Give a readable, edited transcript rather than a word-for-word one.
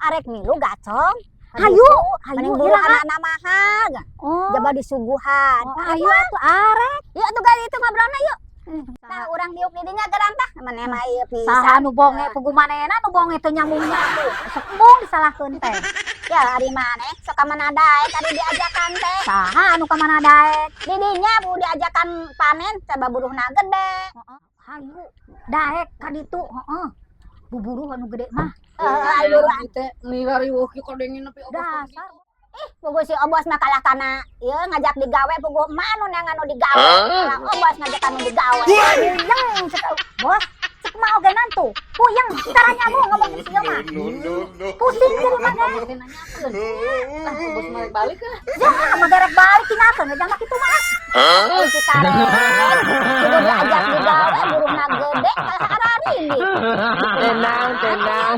Arek milu gacong. Hayu, hayu Mending buruh iraha. Anak mahal. Oh. Jaba disuguhan. Oh, ayo atuh arek. Yuk tuh kali itu ngobrolna yuk. Nah, urang diuk di dinya geran tah. Maneh mah ieu pisan. Saha nu bonge, puguh manehna nu bonge teu nyambungnya atuh. Sok embung disalahkeun teh. Ya ari maneh sok ka mana daek tadi diajakan teh. Saha anu ka mana daek? Di dinya bu diajakan panen coba buruhna gede. Heeh. Hayu daek ka ditu, heeh. Buburuh anu gede mah. Heeh, ayo buruan. Teh nih riweuh kieu kadengin nepi obos. Dasar. Ih, puguh si Obos mah kalah kana ieu ngajak digawe, puguh emak anu neangan nu digawe. Kalah Obos ngajak anu digawe. Puyeng cek bos, cek mah oge nantu. Puyeng cara nyambung ngomong si ieu mah. Pusing jadi mah ge. Teh nanyakeun. Ah, obos mah rek balik ah. Jangan mah gerek balik, tinggalkeun we jangan kitu mah. Ih, si Karen. Puguh diajak digawe buruhna gede kalah ararindi. Tenang, tenang.